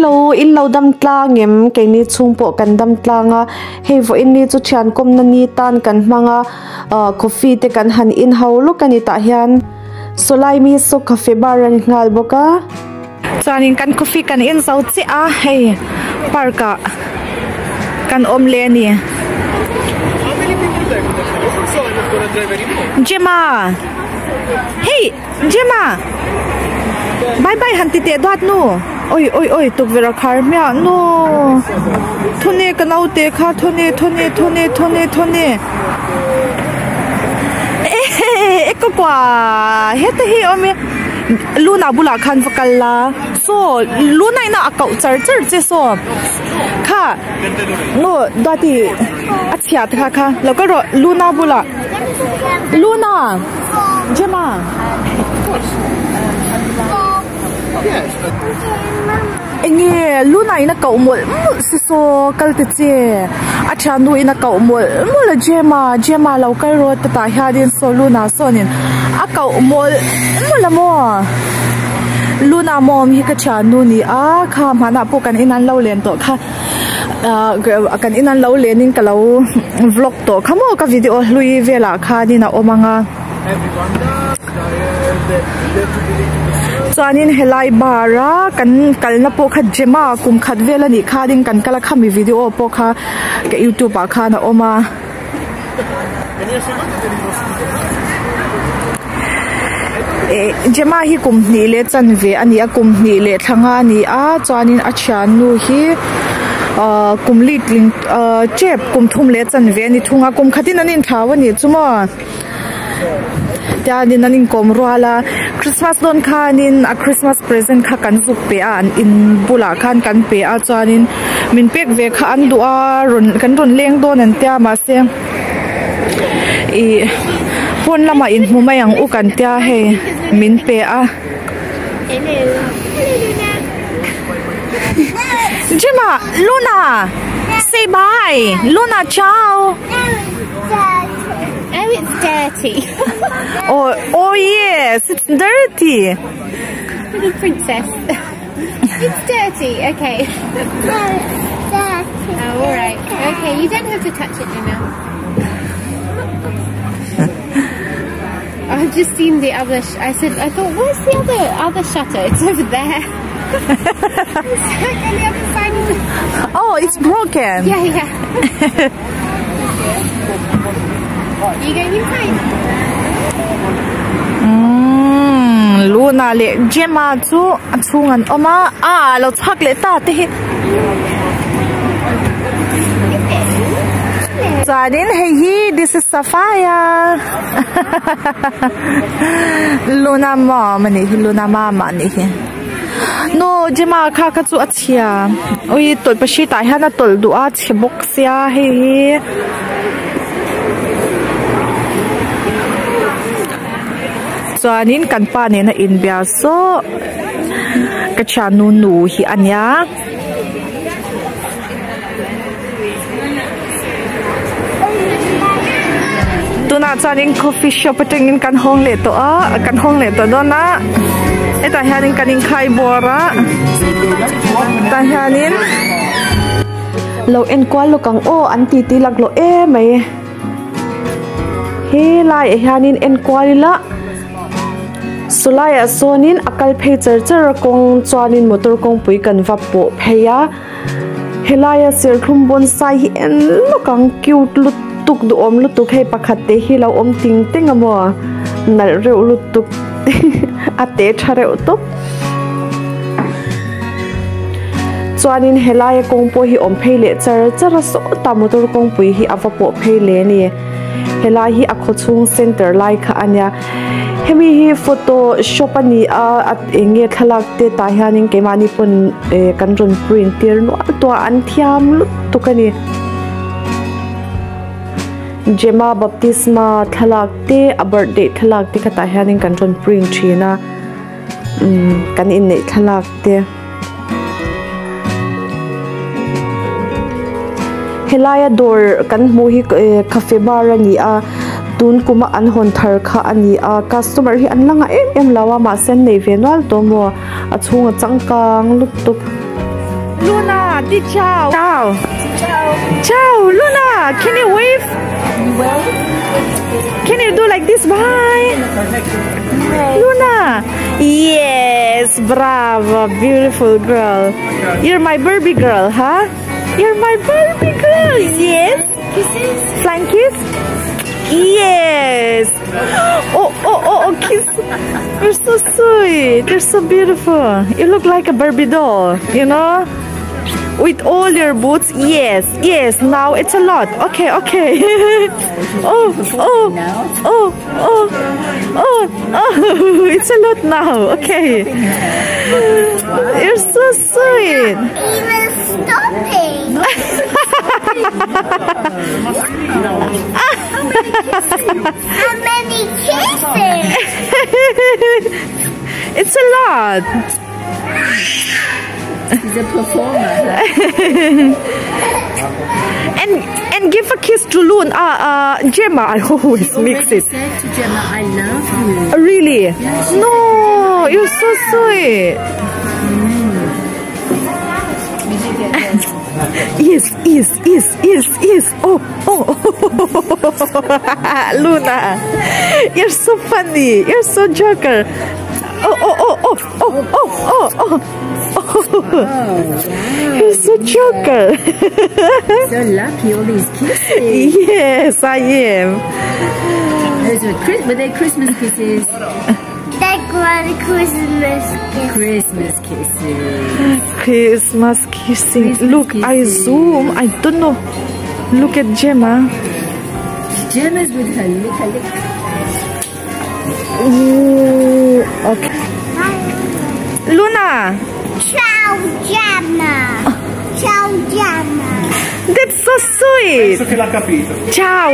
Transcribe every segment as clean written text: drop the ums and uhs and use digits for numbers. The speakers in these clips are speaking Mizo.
Hello in lo dam tlang em keini chhung pawh kan dam tlang a hei vawiin ni chu thian kawmna ni tan kan hmang a ah coffee te kan han in ho lawk a ni tah hian sawlai mi saw cafe bar a ni nghal bawk a. Chuanin kan coffee kan in zo chiah a hei park ah kan awm leh a ni. Gemma hei Gemma bye bye han ti teh duat nu oi oi oi tukverh a khar hmiah nu thawne ka naute kha thawne thawne thawne thawne thawne e ka kua heta hi awm e Luna bulah khan va kal la saw Luna ina a koh char char che saw kha nu duati a chhiat kha kha lo kal rawh Luna bulah Luna Gemma enge Luna in a koh mawlh mawlh si saw kal ta che a thiannu in a koh mawlh mawlh a Gemma Gemma lo kal rawh ta tah hianin saw Luna sawnin a koh mawlh mawlh a maw Luna mawm hi ka thiannu ni a kha hmanah pawh kan in an lo len tawh kha ah kan in an lo len in ka lo vlog tawh kha maw ka video hlui velah khanin a awm ang a. Chuanin helai bar a kan kalna pawh kha Gemma kum khat vel a nih khanin kan kal a khami video pawh kha ka youtube ah khan a awm a. Eh Gemma hi kum hnih leh chanve a ni a kum hnih leh thla nga a ni a chuanin a thiannu hi ahh kum li tling ahh tep kum thum leh chanve a ni thung a kum khatin an inthlau a nih chu maw. Tianin an inkawm rual a Christmas dawn khanin a Christmas present kha kan zuk pe a an in bulah khan kan pe a chuanin min pek ve kha an duh a rawn kan rawn leng dawn an tia mahse ih pawn lamah inhmu mai ang u kan tia hei min pe a. Gemma Luna say bye Luna ciao. Oh, it's dirty. oh, oh yes, it's dirty. Little princess. it's dirty, okay. dirty. Oh, all right. Okay, you don't have to touch it, Nina. I've just seen the other. I said, I thought, where's the other other shutter? It's over there. it's like on the other side of the. Oh, it's broken. Yeah, yeah. You going inside? Mm, Luna leh Gemma chu a chhung an awm a ah lo chhuak leh ta te hi chuanin hei hi this is Sapphire Luna mom anih hi Luna mama anih hi nu Gemma kha kha chu a chhia ui tawlhpahrit ah hian a tawlh duh a chhe bawk sia hei hi. Chuanin kan pa nena inbia saw ka thiannu nu hi a nia. Tunah chuanin coffee shop atangin kan hawng leh tawh a kan hawng leh tawh dawn a hetah hianin kan inkhai bawr a tah hianin lo enkual lawk ang aw an ti ti laklawh em mai helaiah hianin enkual ila sawlaiah sawnin a kal phei char char a kawng chuanin motor kawngpui kan va pawh phei a helaia serthlum bonsai hi en lawk ang cute lutuk duhawm lutuk hei pakhat te hi lo awm ting teng a maw nalh reuh lutuk a te tha reuh tawp. Chuanin helaia kawng pawh hi awm phei leh char char a sawtah motor kawngpui hi a va pawh phei leh a ni. Helai hi a khaw chhung center lai kha a nia. Hemi hi photo shop a ni a a eng nge thlalak te tah hianin keimahni pawn eh kan rawn print tir nual tawh a an thiam lutuk a ni. Gemma baptisma thlalak te a birthday thlalak te kha tah hianin kan rawn print thin a. Umm kan inneih thlalak te helaia dawr kan hmuh hi eh cafe bar a ni a tun kuma an hawn thar kha a ni a customer hi an la ngah em em lo a mahse an nei ve nual tawh maw a chhung a changkang lutuk. Luna, di ciao. Ciao. Ciao, Luna. Can you wave? Can you do like this? Bye. Luna. Yes, bravo, beautiful girl. You're my Barbie girl, huh? You're my Barbie girl. Yes. Kisses. Flying kiss. Yes. Oh, oh, oh, oh, kiss. You're so sweet. You're so beautiful. You look like a Barbie doll, you know? With all your boots. Yes, yes. Now it's a lot. Okay, okay. Oh, oh, oh, oh, oh, oh. It's a lot now. Okay. You're so sweet. Even stopping. How many kisses? It's a lot. He's a performer. And give a kiss to Lun. Gemma, I always mix it. Said to Gemma, I love you. Really? No, you're so sweet. Yes, yes, yes, yes, yes. Oh, oh, oh. Luna, you're so funny. You're so joker. Oh, oh, oh, oh, oh, oh, oh, oh. Oh, you're so joker. So lucky, all these kisses. Yes, I am. Those were they Christmas kisses? They were Christmas kisses. Christmas kisses. Christmas kissing. Christmas Look, kisses. I zoom. I don't know. Look at Gemma. Gemma's with her lick a lick. Ooh, okay. Luna. Ciao, Gemma. Ciao, Gemma. That's so sweet. Penso che l'ha capito. Ciao.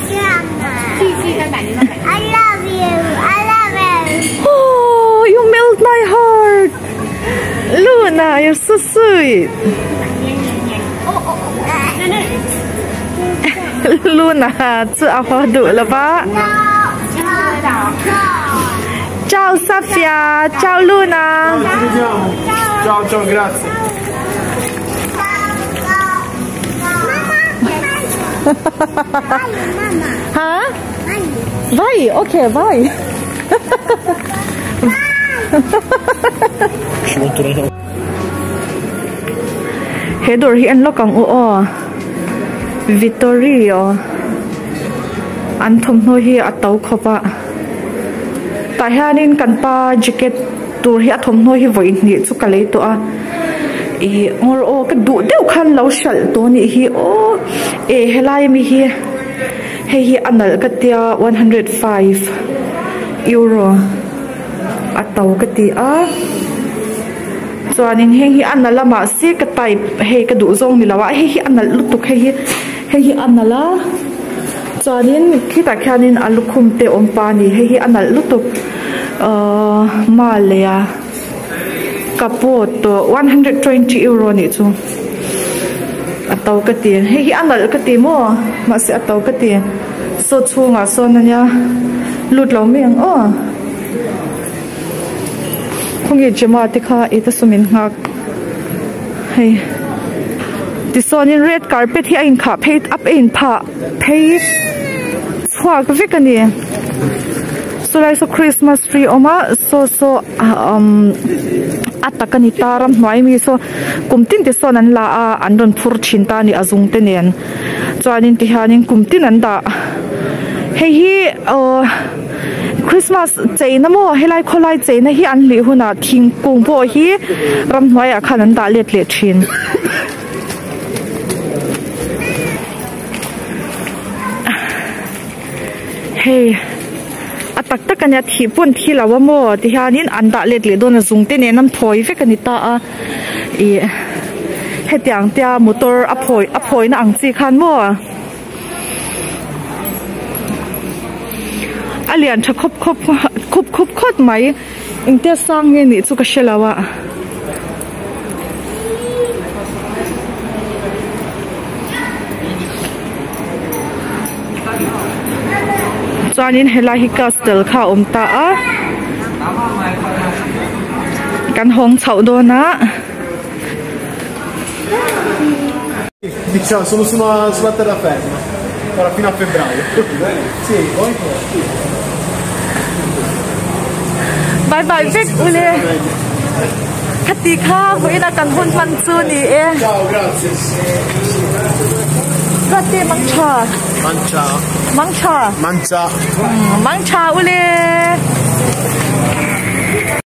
Gemma. I love you. I love you. Oh, you melt my heart. Luna, you're so sweet. Luna, chu a ho du la ba. Ciao Safia, ciao Luna. Ci vediamo. Ciao, ciao, grazie. Huh? Vai, okay, vai. He dor hi an lokang u o Vittorio an thom hnu hi a to khopa ta hianin kan pa jacket tur hi a thom hnu hi voi ni chu ka lei to a i ngor o ka du deuh khan lo hral tu ni hi o e helai mi hi hei hi anal ka tia 105 euro a to ka ti a chuanin heng hi anala ma se ka type hei ka du zawng ni lo a hei hi anal lutuk hei hi anala chuanin khitah khianin a lukhum te awm pa ni hei hi anal lutuk malea kapot 120 euro ni chu a to ka ti hei hi anal ka ti maw mahse a to ka ti saw chhungah sawn ania lut lo mai ang aw khawngye Gemma te kha ita sumin nghak hei tichuanin red carpet hi a inkhah phei up a inphah phei chhuak vek ani chulai saw Christmas tree awm a saw saw a tak ani ta ram hnuai mi saw kum tin te sawn an la a an rawn phur thin ta ani a zung te nen chuanin ti hianin kum tin an dah hei hi Christmas cheina maw helai khawlai cheina hi an hlih hunah thingkung pawh hi ram hnuaiah khan an dah let leh thin. Hei a tak tak ania thih pawn thi lo a maw ti hianin an dah let leh dawn a zung te nen an phawi vek ani ta a ih hetiang tia motor a phawi a phawina ang chi khan maw a lian tha khawp khawp khup khup khawt mai engtia sang nge nih chu ka hre lo a. Chuanin helai hi castle kha awm ta a kan hawng chhoh dawn a. Diciamo, sono sulla, sulla terraferma. Ora fino a febbraio. Sì, poi? Bye bye vek ule. Khati kha vawiin a kan hun hman chu ni e. Ciao, grazie. Rate mangtha. Mancia. Mangtha. Mancia. Mangtha ule.